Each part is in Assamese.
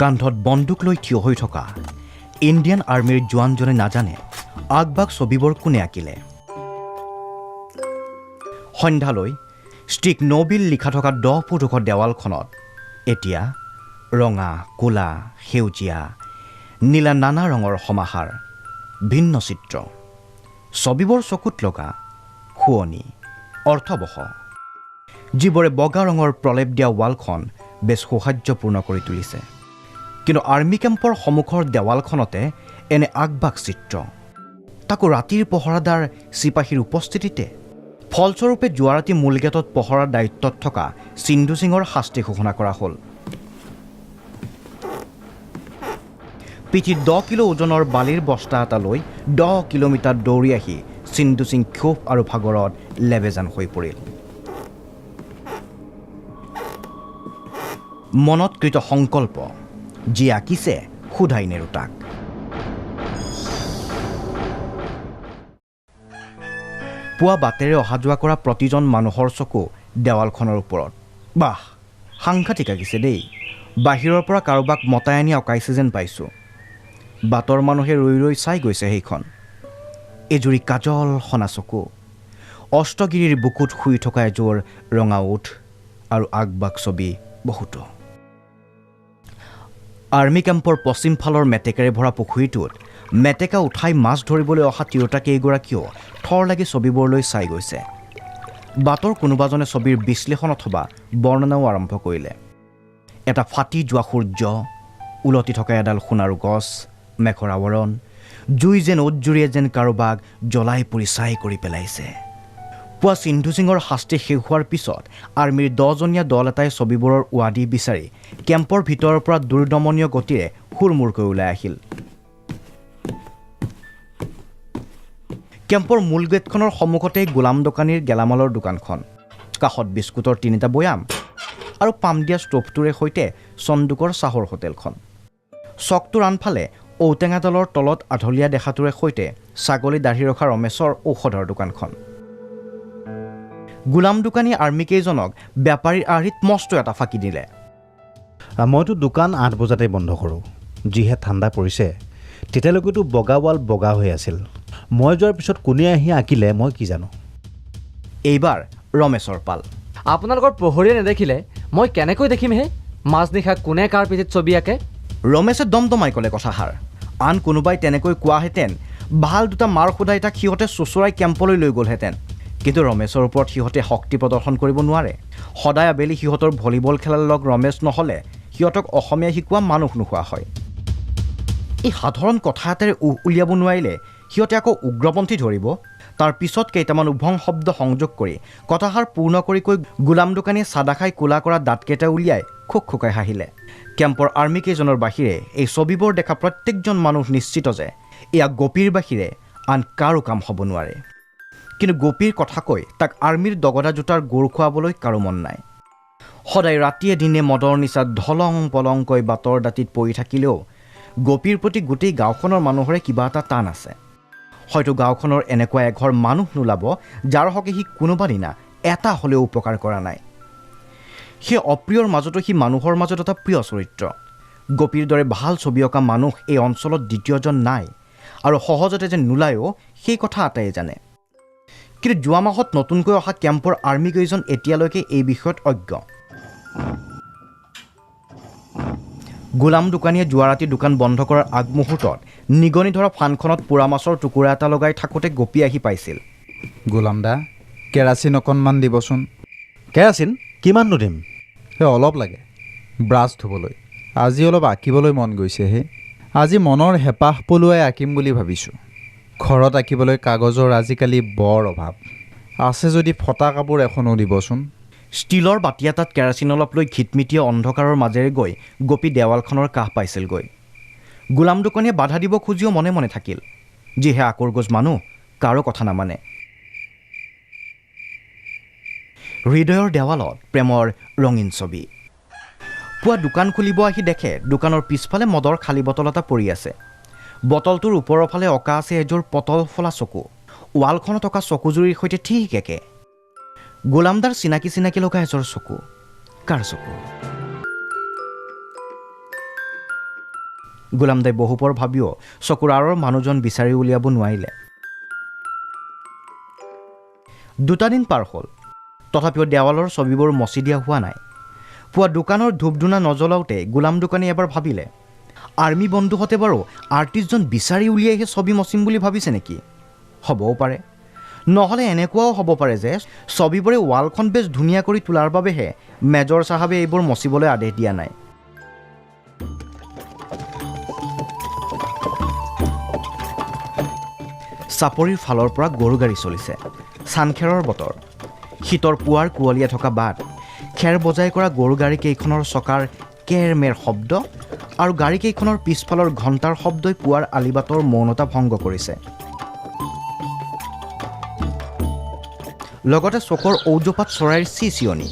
কান্ধত বন্দুক লৈ থিয় হৈ থকা ইণ্ডিয়ান আৰ্মীৰ জোৱানজনে নাজানে আগবাগ ছবিবোৰ কোনে আঁকিলে। সন্ধ্যালৈ ষ্টিক নবিল লিখা থকা 10 ফুট ওখ দেৱালখনত এতিয়া ৰঙা, ক'লা, সেউজীয়া, নীলা নানা ৰঙৰ সমাহাৰ, ভিন্ন চিত্ৰ। ছবিবোৰ চকুত লগা, শুৱনি, অৰ্থবহ, যিবোৰে বগা ৰঙৰ প্ৰলেপ দিয়া ৱালখন বেছ সৌহাৰ্যপূৰ্ণ কৰি তুলিছে। কিন্তু আৰ্মি কেম্পৰ সন্মুখৰ দেৱালখনতে এনে আগবাগ চিত্ৰ, তাকো ৰাতিৰ পহৰাদাৰ চিপাহীৰ উপস্থিতিতে। ফলস্বৰূপে যোৱা ৰাতি মূল গেটত পহৰাৰ দায়িত্বত থকা সিন্ধু সিঙৰ শাস্তি ঘোষণা কৰা হ'ল। পিঠিত 10 কিলো ওজনৰ বালিৰ বস্তা এটা লৈ 10 কিলোমিটাৰ দৌৰি আহি সিন্ধু সিং ক্ষোভ আৰু ভাগৰত লেবেজান হৈ পৰিল। মনত কৃত সংকল্প, যি আঁকিছে সোধাই নেৰো তাক। পুৱা বাটেৰে অহা যোৱা কৰা প্ৰতিজন মানুহৰ চকু দেৱালখনৰ ওপৰত। বাহ, সাংঘাতিক আঁকিছে দেই। বাহিৰৰ পৰা কাৰোবাক মতাই আনি অঁকাইছে যেন পাইছোঁ। বাটৰ মানুহে ৰৈ ৰৈ চাই গৈছে সেইখন। এজুৰি কাজল সনা চকু, অষ্টগিৰিৰ বুকুত শুই থকা এযোৰ ৰঙা ওঁঠ আৰু আগবাগ ছবি বহুতো। আৰ্মি কেম্পৰ পশ্চিম ফালৰ মেটেকাৰে ভৰা পুখুৰীটোত মেটেকা উঠাই মাছ ধৰিবলৈ অহা তিৰোতা কেইগৰাকীয়েও থৰ লাগি ছবিবোৰলৈ চাই গৈছে। বাটৰ কোনোবাজনে ছবিৰ বিশ্লেষণ অথবা বৰ্ণনাও আৰম্ভ কৰিলে। এটা ফাটি যোৱা সূৰ্য, ওলটি থকা এডাল সোণাৰু গছ, মেঘৰ আৱৰণ, জুই যেন ওঁঠজুৰিয়ে যেন কাৰোবাক জ্বলাই পুৰি ছাই কৰি পেলাইছে। পুৱা সিন্ধু সিঙৰ শাস্তি শেষ হোৱাৰ পিছত আৰ্মীৰ 10জনীয়া দল এটাই ছবিবোৰৰ ৱাদি বিচাৰি কেম্পৰ ভিতৰৰ পৰা দুৰ্দমনীয় গতিৰে হুৰমূৰকৈ ওলাই আহিল। কেম্পৰ মূল গেটখনৰ সন্মুখতেই গোলাম দোকানীৰ গেলামালৰ দোকানখন, কাষত বিস্কুটৰ 3টা বৈয়াম আৰু পাম দিয়া ষ্ট'ভটোৰে সৈতে চন্দুকৰ চাহৰ হোটেলখন। চকটোৰ আনফালে ঔটেঙাডালৰ তলত আধলীয়া দেখাটোৰে সৈতে ছাগলী দাঢ়ি ৰখা ৰমেশৰ ঔষধৰ দোকানখন। গোলাম দোকানী আৰ্মীকেইজনক বেপাৰীৰ আৰ্হিত মস্ত এটা ফাঁকি দিলে। মইতো দোকান 8 বজাতে বন্ধ কৰোঁ। যিহে ঠাণ্ডা পৰিছে, তেতিয়ালৈকেতো বগা ৱাল বগা হৈ আছিল। মই যোৱাৰ পিছত কোনে আহি আঁকিলে মই কি জানো। এইবাৰ ৰমেশৰ পাল। আপোনালোকৰ প্ৰহৰীয়ে নেদেখিলে মই কেনেকৈ দেখিমহে? মাজনিশা কোনে কাৰ পিঠিত ছবি আঁকে? ৰমেশে দমদমাই ক'লে কথাষাৰ। আন কোনোবাই তেনেকৈ কোৱাহেঁতেন ভাল দুটা মাৰ সোধাই তাক সিহঁতে চোঁচৰাই কেম্পলৈ লৈ গ'লহেঁতেন। কিন্তু ৰমেশৰ ওপৰত সিহঁতে শক্তি প্ৰদৰ্শন কৰিব নোৱাৰে। সদায় আবেলি সিহঁতৰ ভলীবল খেলাৰ লগ ৰমেশ নহ'লে সিহঁতক অসমীয়া শিকোৱা মানুহ নোহোৱা হয়। এই সাধাৰণ কথা এটাৰে উহ উলিয়াব নোৱাৰিলে সিহঁতে আকৌ উগ্ৰপন্থী ধৰিব। তাৰ পিছত কেইটামান উভং শব্দ সংযোগ কৰি কথাষাৰ পূৰ্ণ কৰি কৈ গোলাম দোকানীয়ে চাদা খাই ক'লা কৰা দাঁতকেইটা উলিয়াই খুক খুকাই হাঁহিলে। কেম্পৰ আৰ্মীকেইজনৰ বাহিৰে এই ছবিবোৰ দেখা প্ৰত্যেকজন মানুহ নিশ্চিত যে এয়া গোপীৰ বাহিৰে আন কাৰো কাম হ'ব নোৱাৰে। কিন্তু গোপীৰ কথা কৈ তাক আৰ্মীৰ দগদা জোতাৰ গোৰ খুৱাবলৈ কাৰো মন নাই। সদায় ৰাতিয়ে দিনে মদৰ নিচাত ঢলং পলংকৈ বাটৰ দাঁতিত পৰি থাকিলেও গোপীৰ প্ৰতি গোটেই গাঁওখনৰ মানুহৰে কিবা এটা টান আছে। হয়তো গাঁওখনৰ এনেকুৱা এঘৰ মানুহ নোলাব যাৰ হকে সি কোনোবা দিনা এটা হ'লেও উপকাৰ কৰা নাই। সেই অপ্ৰিয়ৰ মাজতো সি মানুহৰ মাজত এটা প্ৰিয় চৰিত্ৰ। গোপীৰ দৰে ভাল ছবি অঁকা মানুহ এই অঞ্চলত দ্বিতীয়জন নাই আৰু সহজতে যে নোলায়ো সেই কথা আটাইয়ে জানে। কিন্তু যোৱা মাহত নতুনকৈ অহা কেম্পৰ আৰ্মীকেইজন এতিয়ালৈকে এই বিষয়ত অজ্ঞ। গোলাম দোকানীয়ে যোৱা ৰাতি দোকান বন্ধ কৰাৰ আগমুহূৰ্তত নিগনি ধৰা ফানখনত পোৰা মাছৰ টুকুৰা এটা লগাই থাকোঁতে গোপী আহি পাইছিল। গোলাম দা, কেৰাচিন অকণমান দিবচোন। কেৰাচিন কিমাননো দিম? সেই অলপ লাগে, ব্ৰাছ ধুবলৈ। আজি অলপ আঁকিবলৈ মন গৈছে হে। আজি মনৰ হেঁপাহ পলুৱাই আঁকিম বুলি ভাবিছোঁ। ঘৰত আঁকিবলৈ কাগজৰ আজিকালি বৰ অভাৱ। আছে যদি ফটা কাপোৰ এখনো দিবচোন। ষ্টীলৰ বাতি এটাত কেৰাচিন অলপ লৈ ঘিটমিটিয়ে অন্ধকাৰৰ মাজেৰে গৈ গোপী দেৱালখনৰ কাষ পাইছিলগৈ। গোলাম দোকানীয়ে বাধা দিব খুজিও মনে মনে থাকিল। যিহে আকোৰগোজ মানুহ, কাৰো কথা নামানে। হৃদয়ৰ দেৱালত প্ৰেমৰ ৰঙীন ছবি। পুৱা দোকান খুলিব আহি দেখে দোকানৰ পিছফালে মদৰ খালী বটল এটা পৰি আছে। বটলটোৰ ওপৰৰ ফালে অঁকা আছে এযোৰ পটল ফলা চকু। ৱালখনত অঁকা চকুজুৰিৰ সৈতে ঠিক একে। গোলামদাৰ চিনাকি চিনাকি লগা এযোৰ চকু। কাৰ চকু? গোলামদাই বহুপৰ ভাবিও চকুৰ আঁৰৰ মানুহজন বিচাৰি উলিয়াব নোৱাৰিলে। দুটা দিন পাৰ হ'ল, তথাপিও দেৱালৰ ছবিবোৰ মচি দিয়া হোৱা নাই। পুৱা দোকানৰ ধূপ ধূনা নজ্বলাওঁতে গোলাম দোকানীয়ে এবাৰ ভাবিলে, আৰ্মি বন্ধুহঁতে বাৰু আৰ্টিষ্টজন বিচাৰি উলিয়াইহে ছবি মচিম বুলি ভাবিছে নেকি? হ'বও পাৰে, নহ'লে এনেকুৱাও হ'ব পাৰে যে ছবিবোৰে ৱালখন বেছ ধুনীয়া কৰি তোলাৰ বাবেহে মেজৰ চাহাবে এইবোৰ মচিবলৈ আদেশ দিয়া নাই। চাপৰিৰ ফালৰ পৰা গৰু গাড়ী চলিছে। চানখেৰৰ বতৰ, শীতৰ পুৱাৰ কুঁৱলীয়া থকা বাট, খেৰ বজাই কৰা গৰু গাড়ীকেইখনৰ চকাৰ কেৰ মেৰ শব্দ আৰু গাড়ীকেইখনৰ পিছফালৰ ঘণ্টাৰ শব্দই পুৱাৰ আলিবাটৰ মৌনতা ভংগ কৰিছে। লগতে চকৰ ঔজোপাত চৰাইৰ চিচিয়নি।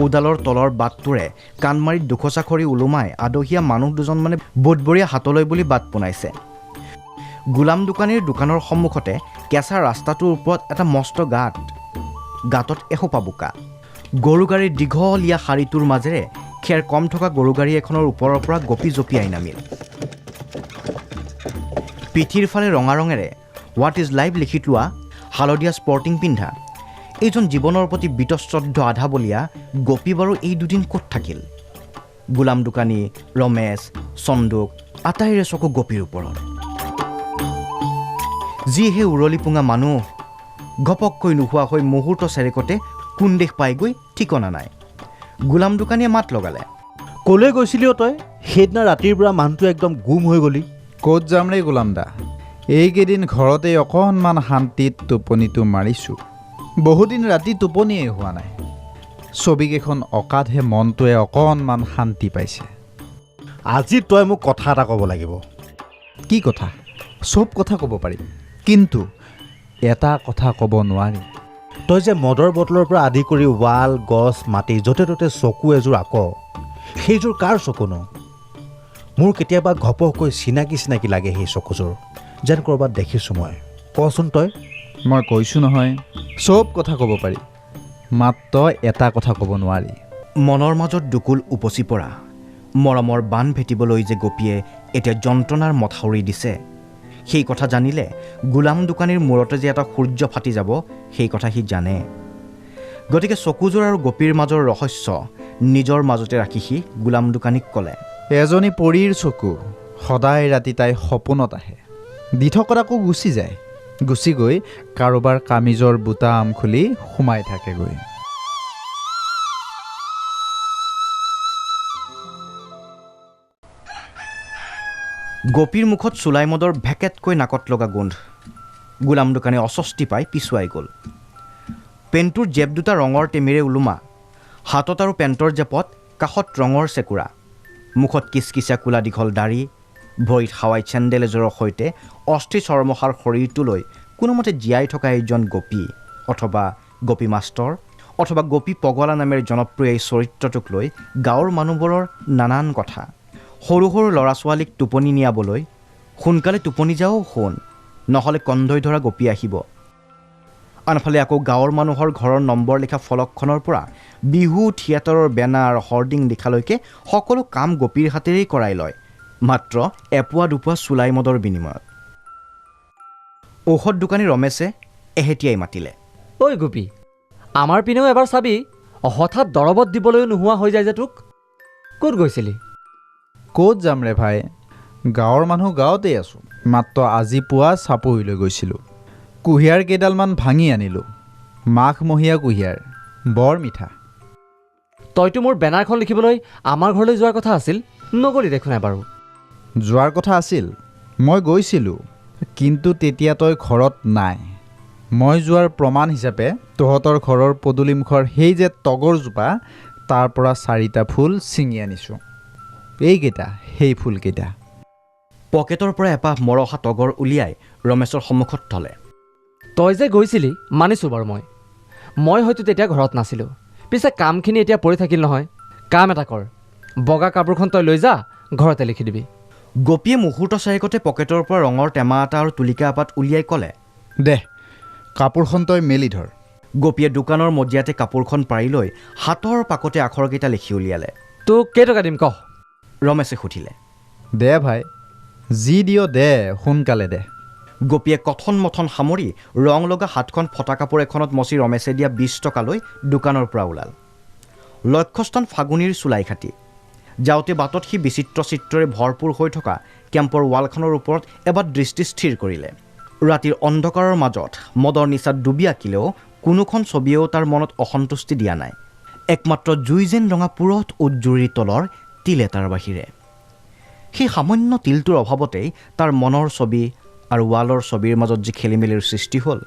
ঔডালৰ তলৰ বাটটোৰে কাণমাৰিত দুখচা খৰি ওলোমাই আদহীয়া মানুহ দুজনমানে বুধবৰীয়া হাতলৈ বুলি বাট পোনাইছে। গোলাম দোকানীৰ দোকানৰ সন্মুখতে কেঁচা ৰাস্তাটোৰ ওপৰত এটা মস্ত গাঁত, গাঁতত এসোপা বোকা। গৰু গাড়ীৰ দীঘলীয়া শাৰীটোৰ মাজেৰে খেৰ কম থকা গৰু গাড়ী এখনৰ ওপৰৰ পৰা গপি জঁপিয়াই নামিল। পিঠিৰ ফালে ৰঙা ৰঙেৰে what is life লিখি থোৱা হালধীয়া স্পৰ্টিং পিন্ধা এইজন জীৱনৰ প্ৰতি বীতশ্ৰদ্ধ আধাবলীয়া গপি বাৰু এই দুদিন ক'ত থাকিল? গোলাম দোকানী, ৰমেশ, চন্দুক আটাইৰে চকু গপিৰ ওপৰত। যিহে উৰলিপুঙা মানুহ, ঘপককৈ নোহোৱা হৈ মুহূৰ্ত চেৰেকতে কোন দেশ পাইগৈ ঠিকনা নাই। গোলাম দোকানীয়ে মাত লগালে, ক'লৈ গৈছিলি অ তই? সেইদিনা ৰাতিৰ পৰা মানুহটো একদম গুম হৈ গ'লি। ক'ত যাম ৰে গোলাম দা, এইকেইদিন ঘৰতেই অকণমান শান্তিত টোপনিটো মাৰিছোঁ। বহুদিন ৰাতি টোপনিয়েই হোৱা নাই। ছবিকেইখন অকাতহে মনটোৱে অকণমান শান্তি পাইছে। আজি তই মোক কথা এটা ক'ব লাগিব। কি কথা? চব কথা ক'ব পাৰিম, কিন্তু এটা কথা ক'ব নোৱাৰিম। তই যে মদৰ বটলৰ পৰা আদি কৰি ৱাল, গছ, মাটি য'তে ত'তে চকু এযোৰ আঁক, সেইযোৰ কাৰ চকুনো? মোৰ কেতিয়াবা ঘপহকৈ চিনাকি চিনাকি লাগে সেই চকুযোৰ, যেন ক'ৰবাত দেখিছোঁ মই। কচোন তই। মই কৈছোঁ নহয়, চব কথা ক'ব পাৰি, মাত্ৰ এটা কথা ক'ব নোৱাৰি। মনৰ মাজত দুকুল উপচি পৰা মৰমৰ বান ভেটিবলৈ যে গপিয়ে এতিয়া যন্ত্ৰণাৰ মথাউৰি দিছে, সেই কথা জানিলে গোলাম দোকানীৰ মূৰতে যে এটা সূৰ্য ফাটি যাব, সেই কথা সি জানে। গতিকে চকুযোৰ আৰু গপিৰ মাজৰ ৰহস্য নিজৰ মাজতে ৰাখি সি গোলাম দোকানীক ক'লে, এজনী পৰীৰ চকু সদায় ৰাতি তাই সপোনত আহে, দিঠকত আকৌ গুচি যায়। গুচি গৈ কাৰোবাৰ কামিজৰ বুটাম খুলি সোমাই থাকেগৈ। গপিৰ মুখত চুলাই মদৰ ভেকেটকৈ নাকত লগা গোন্ধ। গোলাম দোকানী অস্বস্তি পাই পিছুৱাই গ'ল। পেণ্টটোৰ জেপ দুটা ৰঙৰ টেমিৰে ওলোমা, হাতত আৰু পেণ্টৰ জেপত কাষত ৰঙৰ চেকুৰা, মুখত কিচকিচীয়া কোলা দীঘল দাড়ি, ভৰিত হাৱাই চেণ্ডেল এযোৰৰ সৈতে অস্থি চৰ্মসাৰ শৰীৰটো লৈ কোনোমতে জীয়াই থকা এইজন গপী অথবা গপী মাষ্টৰ অথবা গপী পগলা নামেৰে জনপ্ৰিয় এই চৰিত্ৰটোক লৈ গাঁৱৰ মানুহবোৰৰ নানান কথা। সৰু সৰু ল'ৰা ছোৱালীক টোপনি নিয়াবলৈ সোনকালে টোপনি যাও শুন, নহ'লে কন্ধৈ ধৰা গপী আহিব। আনফালে আকৌ গাঁৱৰ মানুহৰ ঘৰৰ নম্বৰ লিখা ফলকখনৰ পৰা বিহু থিয়েটাৰৰ বেনাৰ হৰ্ডিং লিখালৈকে সকলো কাম গপীৰ হাতেৰেই কৰাই লয়, মাত্ৰ এপোৱা দুপোৱা চুলাই মদৰ বিনিময়ত। ঔষধ দোকানী ৰমেশে এহেতিয়াই মাতিলে, ঐ গোপী, আমাৰ পিনেও এবাৰ চাবি, হঠাৎ দৰৱত দিবলৈও নোহোৱা হৈ যায় যে তোক। ক'ত গৈছিলি? ক'ত যাম ৰে ভাই, গাঁৱৰ মানুহ গাঁৱতেই আছোঁ। মাত্ৰ আজি পুৱা চাপৰিলৈ গৈছিলোঁ, কুঁহিয়াৰ কেইডালমান ভাঙি আনিলোঁ। মাঘমহীয়া কুঁহিয়াৰ, বৰ মিঠা। তইতো মোৰ বেনাৰখন লিখিবলৈ আমাৰ ঘৰলৈ যোৱাৰ কথা আছিল, নগ'লি দেখোন এবাৰো। যোৱাৰ কথা আছিল, মই গৈছিলোঁ, কিন্তু তেতিয়া তই ঘৰত নাই। মই যোৱাৰ প্ৰমাণ হিচাপে তহঁতৰ ঘৰৰ পদূলিমুখৰ সেই যে তগৰজোপা, তাৰ পৰা 4টা ফুল ছিঙি আনিছোঁ। এইকেইটা সেই ফুলকেইটা। পকেটৰ পৰা এপাহ মৰহা তগৰ উলিয়াই ৰমেশৰ সন্মুখত থলে। তই যে গৈছিলি মানিছোঁ বাৰু, মই হয়তো তেতিয়া ঘৰত নাছিলোঁ। পিছে কামখিনি এতিয়া পৰি থাকিল নহয়। কাম এটা কৰ, বগা কাপোৰখন তই লৈ যা, ঘৰতে লিখি দিবি। গপিয়ে মুহূৰ্ত চাৰিকতে পকেটৰ পৰা ৰঙৰ টেমা এটা আৰু তুলিকা এপাত উলিয়াই ক'লে, দে কাপোৰখন তই মেলি ধৰ। গপিয়ে দোকানৰ মজিয়াতে কাপোৰখন পাৰি লৈ হাতৰ পাকতে আখৰকেইটা লিখি উলিয়ালে। তোক কেইটকা দিম কহ? ৰমেশে সুধিলে। দে ভাই, যি দিয় দে, সোনকালে দে। গোপীয়ে কথন মথন সামৰি ৰং লগা হাতখন ফটা কাপোৰ এখনত মচি ৰমেশে দিয়া 20 টকালৈ দোকানৰ পৰা ওলাল। লক্ষ্যস্থান ফাগুনীৰ চুলাইখাটি। যাওঁতে বাটত সি বিচিত্ৰ চিত্ৰৰে ভৰপূৰ হৈ থকা কেম্পৰ ৱালখনৰ ওপৰত এবাৰ দৃষ্টি স্থিৰ কৰিলে। ৰাতিৰ অন্ধকাৰৰ মাজত মদৰ নিচাত ডুবি আঁকিলেও কোনোখন ছবিয়েও তাৰ মনত অসন্তুষ্টি দিয়া নাই, একমাত্ৰ জুই যেন ৰঙা পুৰঠ উজ্জুৰিৰ তলৰ তিল এটাৰ বাহিৰে। সেই সামান্য তিলটোৰ অভাৱতেই তাৰ মনৰ ছবি আৰু ৱালৰ ছবিৰ মাজত যি খেলিমেলিৰ সৃষ্টি হ'ল,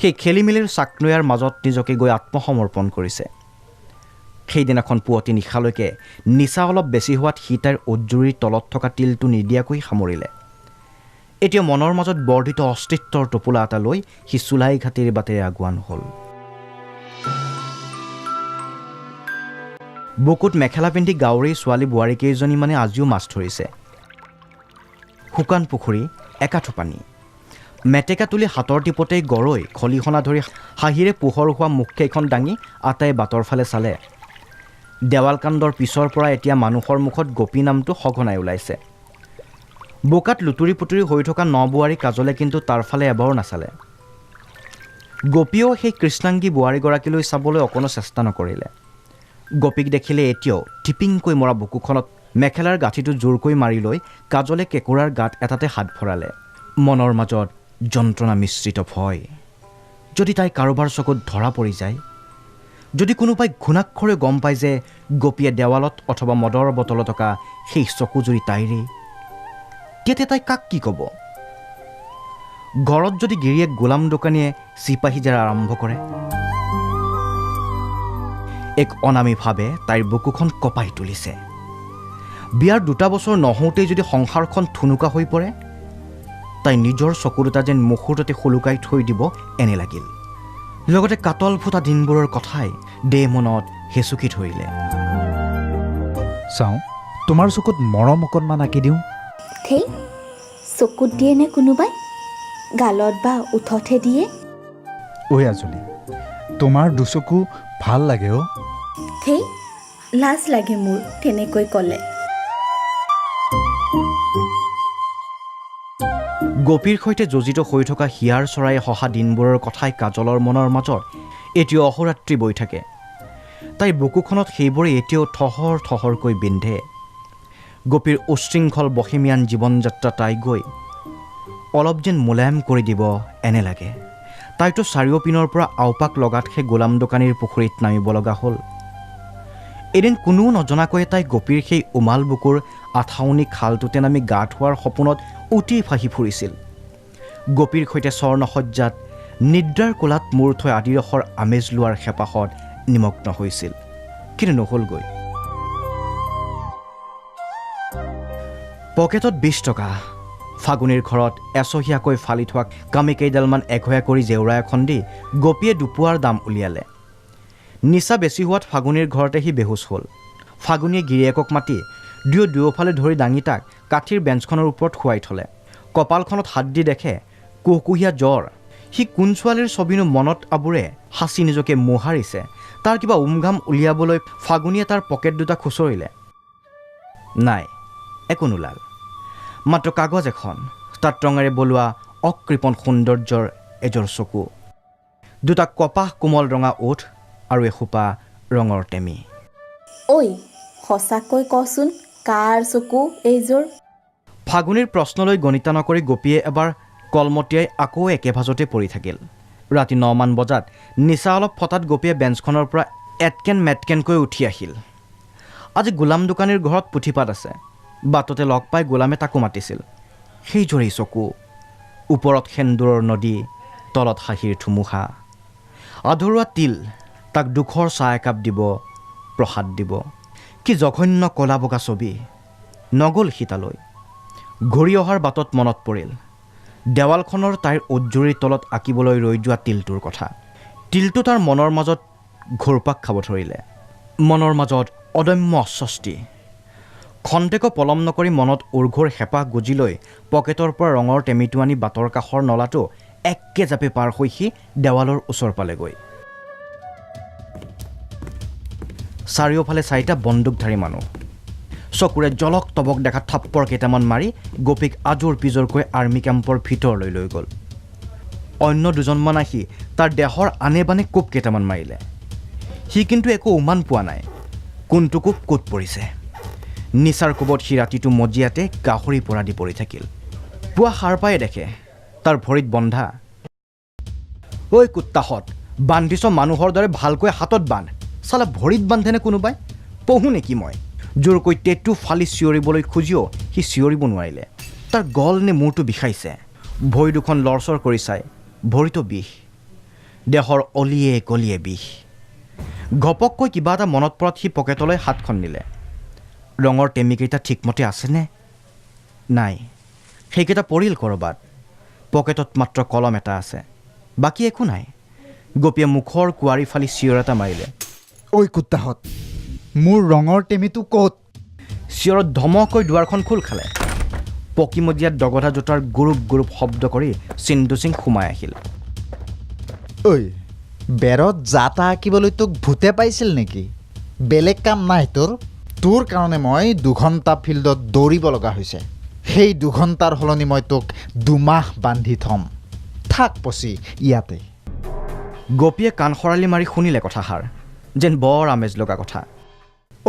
সেই খেলিমেলিৰ চাকনৈয়াৰ মাজত নিজকে গৈ আত্মসমৰ্পণ কৰিছে। সেইদিনাখন পুৱতি নিশালৈকে নিচা অলপ বেছি হোৱাত সি তাইৰ উজ্জুৰিৰ তলত থকা তিলটো নিদিয়াকৈ সামৰিলে। এতিয়া মনৰ মাজত বৰ্ধিত অস্তিত্বৰ টোপোলা এটা লৈ সি চুলাই ঘাটিৰ বাটেৰে আগুৱান হ'ল। বুকুত মেখেলা পিন্ধি গাঁৱৰে ছোৱালী বোৱাৰীকেইজনী মানে আজিও মাছ ধৰিছে। শুকান পুখুৰী, একাঠু পানী, মেটেকা তুলি হাতৰ টিপতেই গৰৈ খলিহনা ধৰি হাঁহিৰে পোহৰ হোৱা মুখকেইখন দাঙি আটাই বাটৰ ফালে চালে। দেৱালকাণ্ডৰ পিছৰ পৰা এতিয়া মানুহৰ মুখত গোপী নামটো সঘনাই ওলাইছে। বোকাত লুতুৰি পুতুৰি হৈ থকা নবোৱাৰী কাজলে কিন্তু তাৰ ফালে এবাৰো নাচালে। গোপীয়েও সেই কৃষ্ণাংগী বোৱাৰীগৰাকীলৈ চাবলৈ অকণো চেষ্টা নকৰিলে। গোপীক দেখিলে এতিয়াও টিপিংকৈ মৰা বুকুখনত মেখেলাৰ গাঁঠিটো জোৰকৈ মাৰি লৈ কাজলে কেঁকোৰাৰ গাঁত এটাতে হাত ভৰালে। মনৰ মাজত যন্ত্ৰণা মিশ্ৰিত ভয়, যদি তাই কাৰোবাৰ চকুত ধৰা পৰি যায়, যদি কোনোবাই ঘুণাক্ষৰে গম পায় যে গোপীয়ে দেৱালত অথবা মদৰ বটলত থকা সেই চকুজুৰি তাইৰেই, তেতিয়া তাই কাক কি ক'ব? ঘৰত যদি গিৰিয়েক গোলাম দোকানীয়ে চিপাহী জেৰা আৰম্ভ কৰে? এক অনামী ভাৱে তাইৰ বুকুখন কঁপাই তুলিছে। বিয়াৰ 2 বছৰ নহওঁতেই যদি সংসাৰখন থুনুকা হৈ পৰে, তাই নিজৰ চকু দুটা যেন মুহূৰ্ততে সোলোকাই থৈ দিব এনে লাগিল। লগতে কাটল ফুটা দিনবোৰৰ কথাই দেহ মনত হেঁচুকি ধৰিলে। চাওঁ, তোমাৰ চকুত মৰম অকণমান আঁকি দিওঁ। থেই, চকুত দিয়ে নে কোনোবাই? গালত বা ওঠতহে দিয়ে। ঐ আজলি, তোমাৰ দুচকু ভাল লাগে অ'। থেই, লাজ লাগে মোৰ তেনেকৈ ক'লে। গোপীৰ সৈতে যজিত হৈ থকা হিয়াৰ চৰায়ে হহা দিনবোৰৰ কথাই কাজলৰ মনৰ মাজত এতিয়াও অহৰাত্ৰি বৈ থাকে। তাইৰ বুকুখনত সেইবোৰে এতিয়াও থহৰ থহৰকৈ বিন্ধে। গোপীৰ উচ্ছৃংখল বহেমিয়ান জীৱন যাত্ৰা তাই গৈ অলপ যেন মোলায়েম কৰি দিব এনে লাগে। তাইতো চাৰিওপিনৰ পৰা আওপাক লগাত সেই গোলাম দোকানীৰ পুখুৰীত নামিব লগা হ'ল। এদিন কোনো নজনাকৈয়ে তাই গোপীৰ সেই উমাল বুকুৰ আঠাউনি খালটোতে নামি গা ধোৱাৰ সপোনত উটি ভাহি ফুৰিছিল। গোপীৰ সৈতে স্বৰ্ণসজ্জাত নিদ্ৰাৰ কোলাত মূৰ থৈ আদিৰসৰ আমেজ লোৱাৰ হেঁপাহত নিমগ্ন হৈছিল, কিন্তু নহ'লগৈ। পকেটত 20 টকা, ফাগুনীৰ ঘৰত এচহীয়াকৈ ফালি থোৱা কামি কেইডালমান এঘৰীয়া কৰি জেওৰা এখন দি গোপীয়ে দুপুৱাৰ দাম উলিয়ালে। নিচা বেছি হোৱাত ফাগুনীৰ ঘৰতে সি বেহুচ হ'ল। ফাগুনীয়ে গিৰিয়েকক মাতি দুয়ো দুয়োফালে ধৰি দাঙি তাক কাঠিৰ বেঞ্চখনৰ ওপৰত শুৱাই থ'লে। কপালখনত হাত দি দেখে কুহকুহীয়া জ্বৰ। সি কোন ছোৱালীৰ ছবিনো মনত আবোৰে সাঁচি নিজকে মোহাৰিছে। তাৰ কিবা উমঘাম উলিয়াবলৈ ফাগুনীয়ে তাৰ পকেট দুটা খুচৰিলে। নাই, একো নোলাল। মাত্ৰ কাগজ এখন, তাত ৰঙেৰে বলোৱা অকৃপণ সৌন্দৰ্যৰ এযোৰ চকু, দুটা কপাহ কোমল ৰঙা ওঠ আৰু এসোপা ৰঙৰ টেমি। ঐ, সঁচাকৈ কচোন, কাৰ চকু এইযোৰ? ফাগুনীৰ প্ৰশ্নলৈ গণিতা নকৰি গোপীয়ে এবাৰ কলমতিয়াই আকৌ একে ভাজতে পৰি থাকিল। ৰাতি 9মান বজাত নিচা অলপ ফটাত গোপীয়ে বেঞ্চখনৰ পৰা এটকেন মেটকেনকৈ উঠি আহিল। আজি গোলাম দোকানীৰ ঘৰত পুথিপাত আছে। বাটতে লগ পাই গোলামে তাকো মাতিছিল। সেইযোৰেই চকু, ওপৰত সেন্দুৰৰ নদী, তলত হাঁহিৰ ধুমুহা। আধৰুৱা তিল, তাক দুখৰ চাহ একাপ দিব, প্ৰসাদ দিব। কি জঘন্য ক'লা বগা ছবি। নগ'ল সি তালৈ। ঘূৰি অহাৰ বাটত মনত পৰিল দেৱালখনৰ তাইৰ উজ্জুৰিৰ তলত আঁকিবলৈ ৰৈ যোৱা তিলটোৰ কথা। তিলটো তাৰ মনৰ মাজত ঘোৰপাক খাব ধৰিলে। মনৰ মাজত অদম্য অস্বস্তি। খন্তেকো পলম নকৰি মনত উৰ্ঘৰ হেঁপাহ গুজি লৈ পকেটৰ পৰা ৰঙৰ টেমিটো আনি বাটৰ কাষৰ নলাটো একে জাপে পাৰ হৈ সি দেৱালৰ ওচৰ পালেগৈ। চাৰিওফালে চাৰিটা বন্দুকধাৰী মানুহ। চকুৰে জলক তবক দেখা থাপ্পৰ কেইটামান মাৰি গোপীক আজোৰ পিজোৰকৈ আৰ্মি কেম্পৰ ভিতৰলৈ লৈ গ'ল। অন্য দুজনমান আহি তাৰ দেহৰ আনে বানে কোপ কেইটামান মাৰিলে। সি কিন্তু একো উমান পোৱা নাই কোনটো কোপ ক'ত পৰিছে। নিচাৰ কোবত সি ৰাতিটো মজিয়াতে গাহৰি পৰা দি পৰি থাকিল। পুৱা সাৰ পায়ে দেখে তাৰ ভৰিত বন্ধা। ঐ কুত্তাহঁত, বান্ধিছ মানুহৰ দৰে ভালকৈ হাতত বান্ধ, চালা ভৰিত বান্ধেনে কোনোবাই? পহু নেকি মই? জোৰকৈ টেটু ফালি চিঞৰিবলৈ খুজিও সি চিঞৰিব নোৱাৰিলে। তাৰ গল নে মূৰটো বিষাইছে। ভৰি দুখন লৰচৰ কৰি চাই ভৰিটো বিষ, দেহৰ অলিয়ে গলিয়ে বিষ। ঘপককৈ কিবা এটা মনত পৰাত সি পকেটলৈ হাতখন নিলে। ৰঙৰ টেমিকেইটা ঠিকমতে আছেনে নাই? সেইকেইটা পৰিল ক'ৰবাত। পকেটত মাত্ৰ কলম এটা আছে, বাকী একো নাই। গোপীয়ে মুখৰ কোৱাৰি ফালি চিঞৰ এটা মাৰিলে, ঐ কুত্তাহঁত, মোৰ ৰঙৰ টেমিটো ক'ত? চিঞৰত ধমকৈ দুৱাৰখন খোল খালে। পকীমজিয়াত দগধা জোতাৰ গুৰুপ গুৰুপ শব্দ কৰি চিন্দু সিং সোমাই আহিল। ঐ, বেৰত যা তা আঁকিবলৈ তোক ভূতে পাইছিল নেকি? বেলেগ কাম নাই তোৰ? তোৰ কাৰণে মই 2 ঘণ্টা ফিল্ডত দৌৰিব লগা হৈছে। সেই 2 ঘণ্টাৰ সলনি মই তোক 2 মাহ বান্ধি থ'ম। থাক পচি ইয়াতে। গোপীয়ে কাণ খৰালি মাৰি শুনিলে কথাষাৰ, যেন বৰ আমেজ লগা কথা।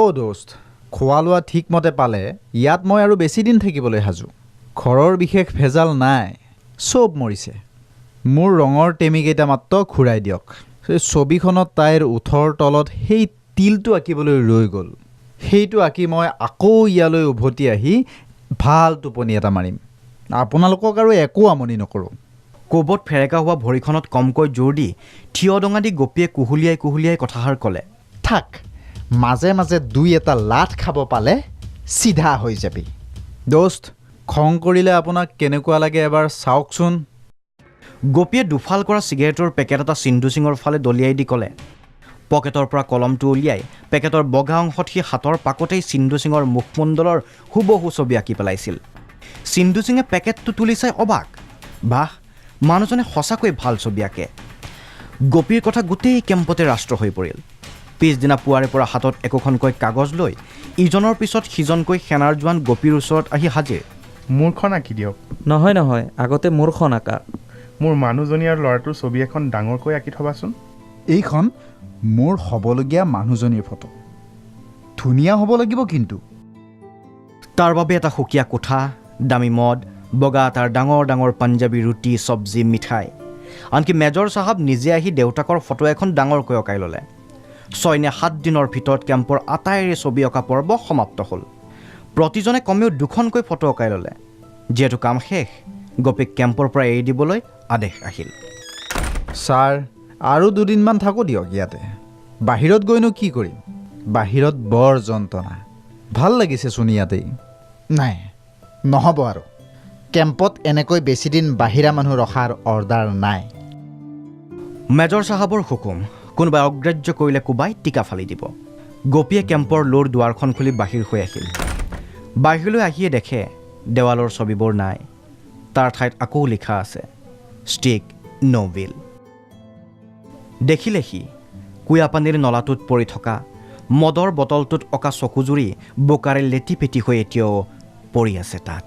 অ' দোস্ত, খোৱা লোৱা ঠিকমতে পালে ইয়াত মই আৰু বেছি দিন থাকিবলৈ সাজু। ঘৰৰ বিশেষ ভেজাল নাই, চব মৰিছে। মোৰ ৰঙৰ টেমিকেইটা মাত্ৰ ঘূৰাই দিয়ক। ছবিখনত তাইৰ ওঠৰ তলত সেই তিলটো আঁকিবলৈ ৰৈ গ'ল। সেইটো আঁকি মই আকৌ ইয়ালৈ উভতি আহি ভাল টোপনি এটা মাৰিম। আপোনালোকক আৰু একো আমনি নকৰোঁ। কোবত ফেৰেকা হোৱা ভৰিখনত কমকৈ জোৰ দি থিয় দঙা দি গোপীয়ে কুহুলিয়াই কুহুলিয়াই কথাষাৰ ক'লে, থাক, মাজে মাজে 2-1 লাঠ খাব পালে চিধা হৈ যাবি। দোস্ত, খং কৰিলে আপোনাক কেনেকুৱা লাগে এবাৰ চাওকচোন। গোপীয়ে দুফাল কৰা চিগাৰেটৰ পেকেট এটা সিন্ধু সিঙৰ ফালে দলিয়াই দি ক'লে। পকেটৰ পৰা কলমটো উলিয়াই পেকেটৰ বগা অংশত সি হাতৰ পাকতেই সিন্ধু সিঙৰ মুখমণ্ডলৰ হুবহু ছবি আঁকি পেলাইছিল। সিন্ধু সিঙে পেকেটটো তুলি চাই অবাক, বাহ, মানুহজনে সঁচাকৈ ভাল ছবি আঁকে। গোপীৰ কথা গোটেই কেম্পতে ৰাষ্ট্ৰ হৈ পৰিল। পিছদিনা পুৱাৰে পৰা হাতত একোখনকৈ কাগজ লৈ ইজনৰ পিছত সিজনকৈ সেনাৰ জোৱান গোপীৰ ওচৰত আহি হাজিৰ। মোৰখন আঁকি দিয়ক। নহয় নহয়, আগতে মোৰখন আঁকা। মোৰ মানুহজনী আৰু ল'ৰাটোৰ ছবি এখন ডাঙৰকৈ আঁকি থবাচোন। এইখন মোৰ হ'বলগীয়া মানুহজনীৰ ফটো, ধুনীয়া হ'ব লাগিব কিন্তু। তাৰ বাবে এটা সুকীয়া কোঠা, দামী মদ, বগা তাৰ ডাঙৰ ডাঙৰ পাঞ্জাবী ৰুটি, চব্জি, মিঠাই। আনকি মেজৰ চাহাব নিজে আহি দেউতাকৰ ফটো এখন ডাঙৰকৈ অঁকাই ল'লে। 6 নে 7 দিনৰ ভিতৰত কেম্পৰ আটাইৰে ছবি অঁকা পৰ্ব সমাপ্ত হ'ল। প্ৰতিজনে কমেও 2খনকৈ ফটো অঁকাই ল'লে। যিহেতু কাম শেষ, গোপীক কেম্পৰ পৰা এৰি দিবলৈ আদেশ আহিল। ছাৰ, আৰু 2 দিনমান থাকোঁ দিয়ক ইয়াতে। বাহিৰত গৈনো কি কৰিম? বাহিৰত বৰ যন্ত্ৰণা। ভাল লাগিছেচোন ইয়াতেই। নাই, নহ'ব আৰু। কেম্পত এনেকৈ বেছিদিন বাহিৰা মানুহ ৰখাৰ অৰ্ডাৰ নাই। মেজৰ চাহাবৰ হুকুম, কোনোবাই অগ্ৰাহ্য কৰিলে কোবাই টিকা ফালি দিব। গোপীয়ে কেম্পৰ লোৰ দুৱাৰখন খুলি বাহিৰ হৈ আহিল। বাহিৰলৈ আহিয়ে দেখে দেৱালৰ ছবিবোৰ নাই, তাৰ ঠাইত আকৌ লিখা আছে ষ্টিক ন' বিল। দেখিলে সি কুয়াপানীৰ নলাটোত পৰি থকা মদৰ বটলটোত অঁকা চকুজুৰি বোকাৰে লেটি পেটি হৈ এতিয়াও পৰি আছে তাত।